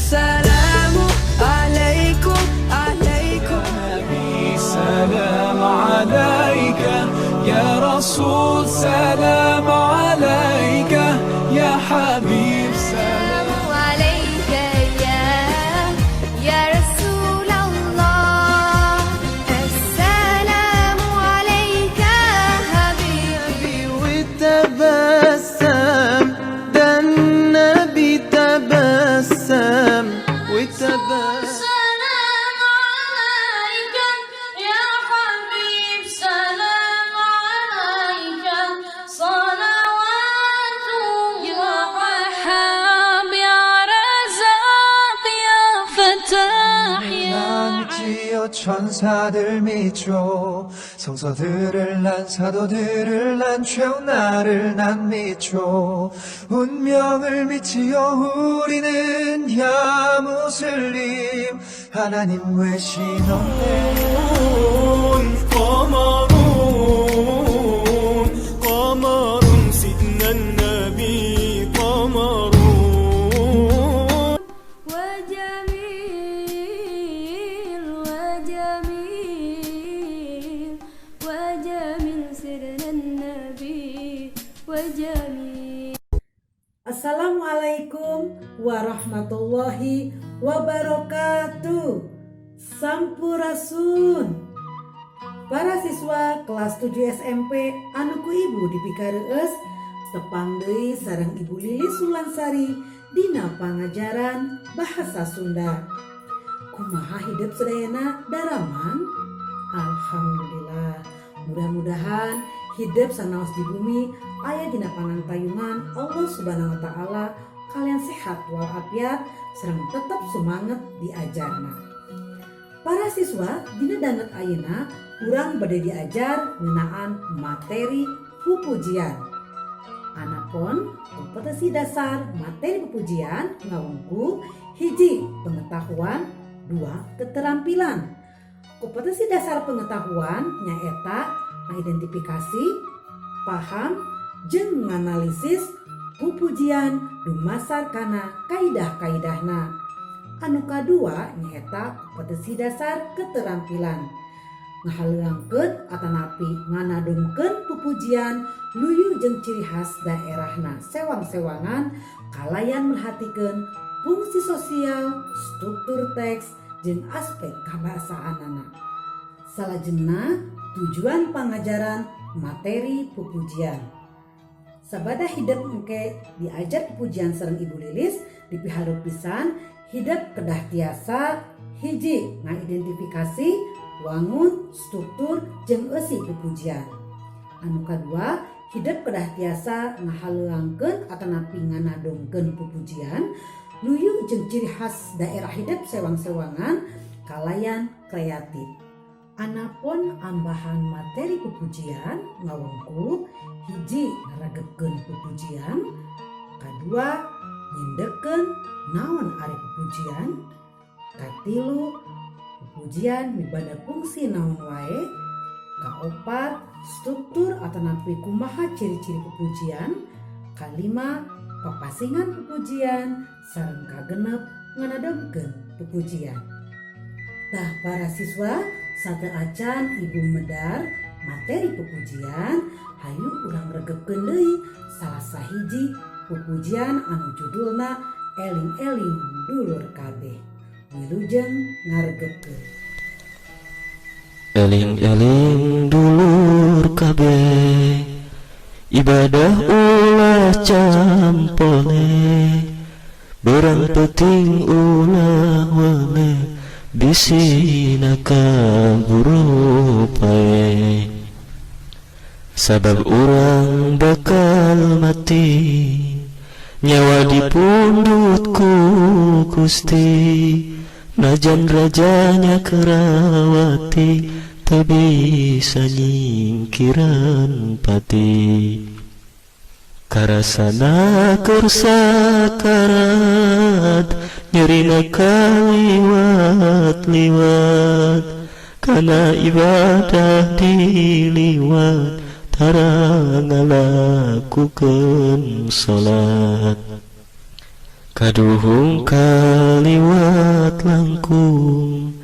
السلام عليكم عليكم. سلام عليك يا رسول، سلام عليك يا حبيب، سلام عليك يا رسول الله، السلام عليك حبيبي. وتبسم، ده النبي تبسم وتبسم. سلام عليك يا حبيب، سلام عليك صلوات يا وهاب يا رزاق يا فتاح يا 난 천사들 믿죠. 성서들을 난 사도들을 난 최후날을 난 믿죠. 운명을 믿지요. 우리는 야 무슬림 하나님 외신 없네. قمر قمر سيدنا النبي قمر. وجميل وجميل وجميل سرنا النبي وجميل. Assalamualaikum warahmatullahi wabarakatuh. Sampurasun. Para siswa kelas 7 SMP anu ku ibu dipikareueus, tepang deui sareng Ibu Lili Sulansari dina pangajaran Bahasa Sunda. Kumaha hidep sadayana, daramang? Alhamdulillah. Mudah-mudahan hidep sanaos di bumi aya dina panangtayungan Allah Subhanahu wa Ta'ala, kalian sehat walafiat sareng tetap semangat diajarna. Para siswa, dina danget ayeuna urang bade diajar ngeunaan materi pupujian. Anapun kompetensi dasar materi pupujian ngawengku: hiji, pengetahuan, dua, keterampilan. Kompetensi dasar pengetahuan nyaeta mengidentifikasi, paham, jeung nganalisis pupujian dumasar kana kaidah-kaidahna. Anu kadua nyaeta kompetensi dasar keterampilan, ngahaleuangkeun atanapi nganadongkeun pupujian luyu jeung ciri khas daerahna sewang-sewangan kalayan merhatikeun fungsi sosial, struktur teks, jeung aspek kabahasaanana. Salajengna, tujuan pangajaran materi pupujian. Sabada hidep engke diajar pupujian sareng Ibu Lilis, dipihareup pisan hidep kedah tiasa: hiji, ngidentifikasi wangun, struktur, jeung eusi pupujian. Anu kadua, hidep kedah tiasa ngahaleuangkeun atanapi nganadongkeun pupujian luyu jeung ciri khas daerah hidep sewang-sewangan kalayan kreatif. Anapun ambahan materi pupujian ngawengku: hiji, ngaregepkeun pupujian, kadua, nyindekkeun naon ari pupujian, katilu, pupujian mibanda fungsi naon wae, kaopat, struktur atanapi kumaha ciri-ciri pupujian, kalima, papasingan pupujian, sareng kagenep, nganadongkeun pupujian. Tah, para siswa, sateuacan ibu medar materi pupujian, hayu urang regepkeun deui salah sahiji pupujian anu judulna Eling-eling Dulur Kabeh. Wilujeng ngaregepkeun. Eling-eling dulur kabeh, ibadah ulah campole, berang penting ulah wale, bisi kaburu paeh. Sabab urang bakal mati, nyawa dipundut ku Gusti. Najan rajanya kerawati, teu bisa nyingkiran pati. Karasana keur sakarat, nyerina kaliwat-liwat. Kana ibadah diliwat, tara ngalakukeun salat. Kaduhung kaliwat langkung,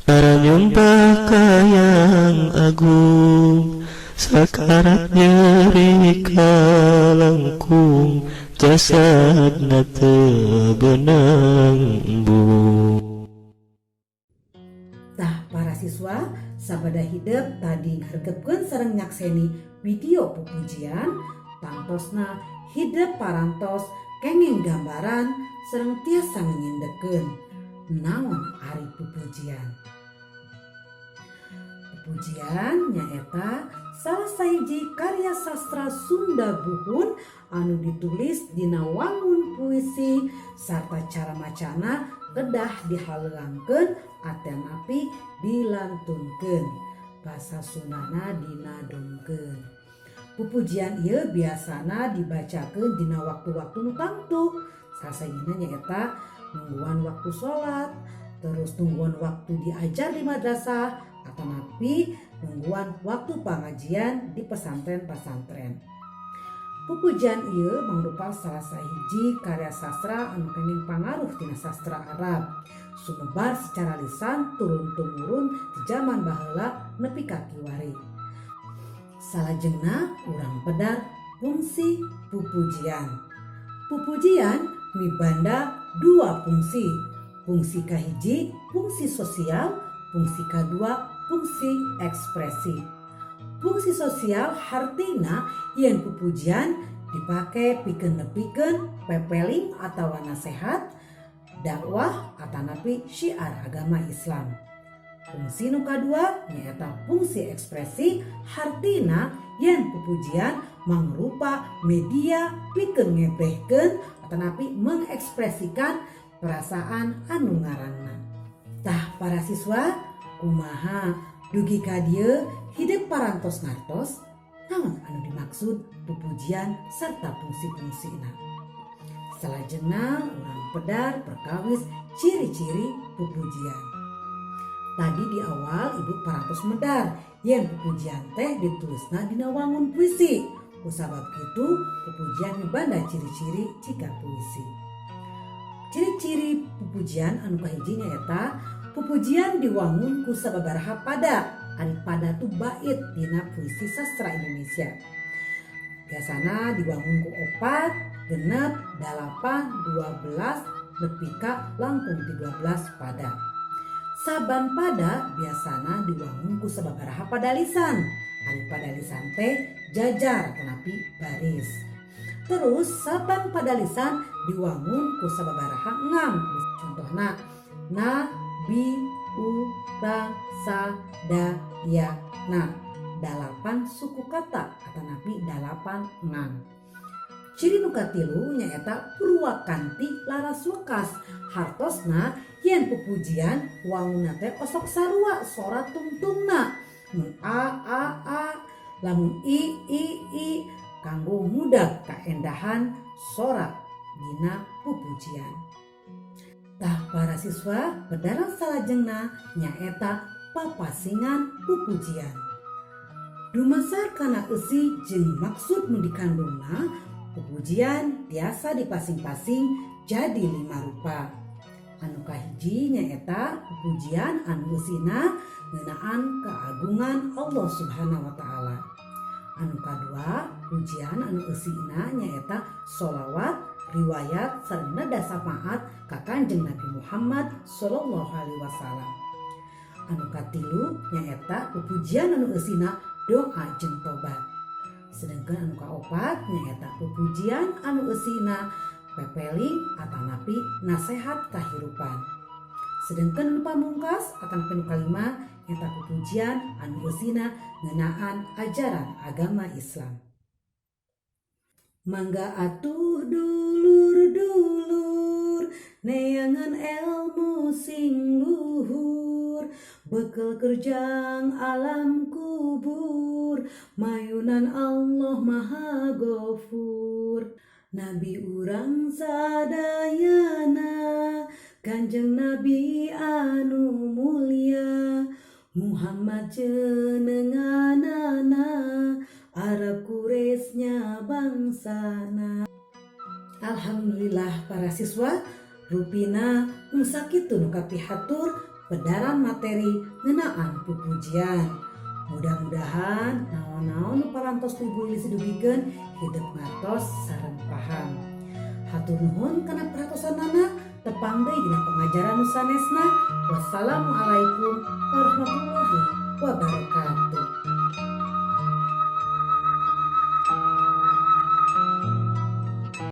tara nyumpah ka Yang Agung. Sakarat nyeri kalangkung, jasadna teu beunang embung. Tah, para siswa, sabada hidep tadi ngaregepkeun sareng nyakseni video pupujian, tangtosna hidep parantos kenging gambaran sareng tiasa nyindekeun naon ari pupujian. Pupujian nyaeta salah sahiji karya sastra Sunda buhun anu ditulis dina wangun puisi sarta cara macana kedah dihaleuangkeun atanapi dilantunkeun, basa Sundana dinadongkeun. Pupujian ieu biasana dibacakeun dina waktu-waktu nu tangtu, salah sahijina nyaeta nungguan waktu salat, terus nungguan waktu diajar di madrasah, atanapi nungguan waktu pengajian di pesantren-pesantren. Pupujian ieu mangrupa salah sahiji karya sastra anu kenging pangaruh tina sastra Arab. Sumebar secara lisan turun tumurun di zaman baheula nepi ka kiwari. Salajengna urang pedar fungsi pupujian. Pupujian mibanda dua fungsi. Fungsi kahiji fungsi sosial, fungsi kadua fungsi ekspresi. Fungsi sosial hartina yen pupujian dipake pikeun nepikeun pepeling atawa nasehat, dakwah atanapi syiar agama Islam. Fungsi nu kadua nyaeta fungsi ekspresi, hartina yen pupujian mangrupa media pikeun ngebrehkeun atanapi mengekspresikan perasaan anu ngarangna. Tah, para siswa, kumaha dugi ka dieu hidep parantos ngartos naon anu dimaksud pupujian serta fungsi-fungsina? Salajengna urang pedar perkawis ciri-ciri pupujian. Tadi di awal ibu parantos medar yen pupujian teh ditulisna dina wangun puisi. Kusabab kitu pupujian mibanda ciri-ciri jika puisi. Ciri-ciri pupujian anu kahiji nyaeta pupujian diwangun ku sababaraha pada. Ari pada tu bait dina puisi sastra Indonesia. Biasana diwangun ku 4, 6, 8, 12, nepi ka langkung ti 12 pada. Saban pada biasana diwangun ku sababaraha padalisan. Ari padalisan teh jajar atanapi baris. Terus saban padalisan diwangun ku sababaraha engang. Contohna na, bi, u, ra, sa, da, ya, na. 8 suku kata atanapi 8 engang. Ciri nu katilu nyaeta purwakanti laras wekas. Hartosna yen pupujian wangunna teh osok sarua sora tungtungna. Mun a a a, lamun i i i, kanggo ngudag kaendahan sora dina pupujian. Tah, para siswa, pedaran salajengna nyaeta papasingan pupujian. Dumasar kana eusi jeung maksud nu dikandungna, pupujian tiasa dipasing-pasing jadi 5 rupa. Anu kahiji nyaeta pupujian anu eusina ngeunaan keagungan Allah Subhanahu wa Ta'ala. Anu kadua, pujian anu eusina nyaeta sholawat, riwayat sareng nada syafaat ka Kanjeng Nabi Muhammad sallallahu alaihi wasallam. Anu katilu nyaeta pupujian anu eusina doa jeung tobat. Sedangkan anu kaopat nyaeta pupujian anu eusina pepeling atanapi nasehat kahirupan. Sedengkeun nu pamungkas atanapi nu kalima nyaeta pupujian anu eusina ngeunaan ajaran agama Islam. Mangga atuh dulur-dulur neangan elmu sing luhur, bekel kerjang alam kubur, mayunan Allah Maha Gofur. Nabi urang sadayana, Kanjeng Nabi anu mulia, Muhammad jenenganana, Arab Quraisy bangsana. Alhamdulillah para siswa, rupina mung sakitu nu kapihatur pedaran materi ngeunaan pupujian. Mudah-mudahan naon-naon nu parantos ku Ibu Lilis dugikeun hidep ngartos sareng paham. Hatur nuhun kana perhatosanana, tepang deui dina pengajaran nu sanesna. Wassalamualaikum warahmatullahi wabarakatuh.